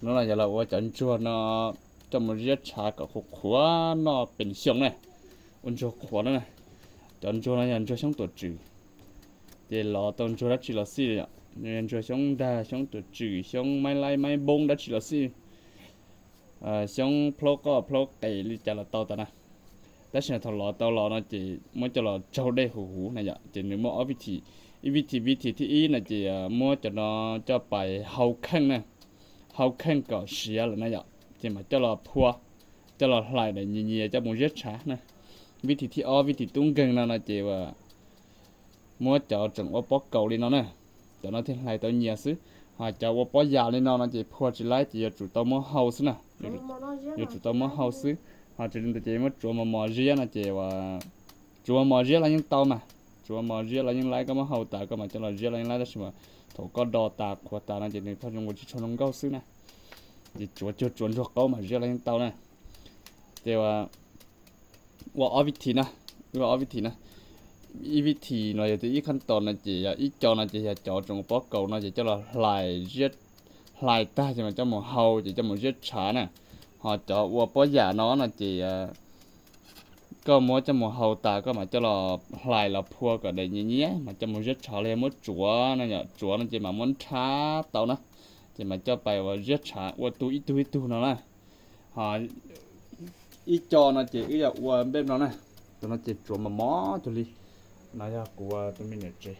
No los yog los ua cov ntsuag no coj mus ziab tshav kom qhuav qhuav noj pes xyoo na. Ua ntsuag qhuav no na. Cov ntsuag no yog ntsuag xyoob tuam tswm, ces lov tau ntsuag dab tsi los xij, ntsuag xyoob nrag, xyoob tuam tswm, xyoob maib laib maib npoob dab tsi los xij, xyoob plaub qoj plaub qes li cas los tau tas na. Tab sis thaum lov tau los no ces muab coj los tsaug dej huv huv na yom, ces nws muaj ob vib thim. Ib vib thim, vib thim thib ib no ces muab cov no coj pais hau kheej na, hau kheej kom siav lawm na yom, ces mam coj los phua, coj los hlais daim nyias nyias coj mus ziab tshav na. Vib thim thib ob, vib thim tub nkeeg no no ces muab cov tseem ua pob kaus li no na, cov no thiaj hlais tau nyias xwb. Ho cov ua pob yam li no no ces phua tsis laib ces yuav tsum tau muab hau xwb na, yuav tsum tau muab hau xwb. Ho tsis li ntawd ces muab tsuav mos mos ziab no ces, tsuav mos mos ziab los yeej tau mas, tsuav mos mos ziab los yeej laib, koj muab hau tas koj mam coj los ziab los yeej laib, tab sis mas thaum koj do tas qhuav tas no ces nws pheej zoo ua tsis tshua zoo nkauj xwb na. Ces tsuav cuag tsuav ntsuag qaub mas ziab los yeej tau na. Ces ua ob vib thim na, ua ob vib thim na. Ib vib thim no yog tias ib qhab tos no ces yog ib co no ces yog cov tseem ua pob kaus no ces coj los hlais, hlais tag ces mas coj mus hau ces coj mus ziab tshav na. Ho cov ua pob yam no no ces koj muab coj mus hau tas koj mam coj los hlais los phua kom daim nyias nyias mas coj mus ziab tshav los yog muab tsuav no, tsuav no ces mam muab nrhab tau na, ces mam coj pais ua ziab tshav ua tug ib tug ib tug no na. Ho ib co no ces wb yog ua npej no na, tus no ces tsuav mos mos cuag li, no yog kuv tus me niam tsev.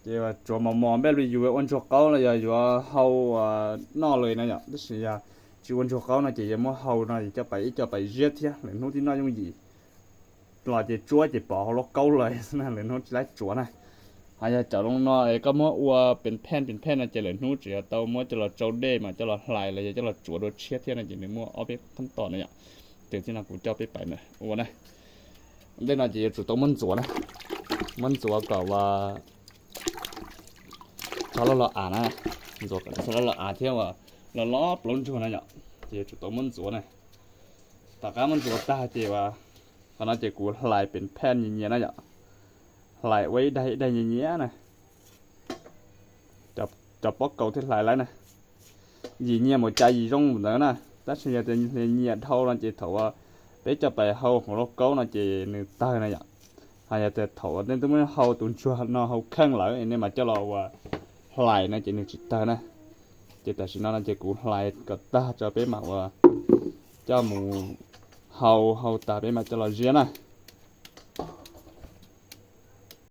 Ces tsuav mos mos npej li yus ua ntsuag qaub los yog yuav hau noj li no yom, tab sis yog tsis ua ntsuag qaub no ces yuav muab hau no es coj pais ib co pais ziab thiab, lwm hnub tib noj yooj yim. Los ces tsuab ces pov hauv lauj kaub lawm xwb na, lwm hnub tsis laib tsuav na. Ho yog cov no es koj muab ua pes phej pes phej no ces lwm hnub tseem yuav tau muab coj los tsau dej mas coj los hlais los yog coj los tsuav dua tshiab thiab no ces nws muaj ob peb qhab tos na yom. Ces tib no kuv coj peb pais ua na. Ntej no ces yuav tsum tau muab ntxuav na, muab ntxuav kom ua txhob loj los av na, ntxuav kom txhob loj los av thiab ua los loj plaub ntsuag na yom, ces yuav tsum tau muab ntxuav na. Tom qab muab ntxuav tag ces ua, qhov no ces kuv hlais pes phej nyias nyias na yom, hlais ua ib daig ib daig nyias nyias na. Cov pob kaus thiaj hlais laib na. Yim nyias mus cas yim zoo ntawd na, tab sis yog tias nyias dhau no ces thaum peb coj pais hau hauv lauj kaub no ces nws tawg na yom. Ho yog tias thaum nej twb muab hau tus ntsuag no hau kheej lawm nej mam coj los ua hlais no ces nws tsis tawg na. Ces tam sim no no ces kuv hlais kom tag tso peb mam ua coj mus hau, hau tas peb mam coj los ziab na.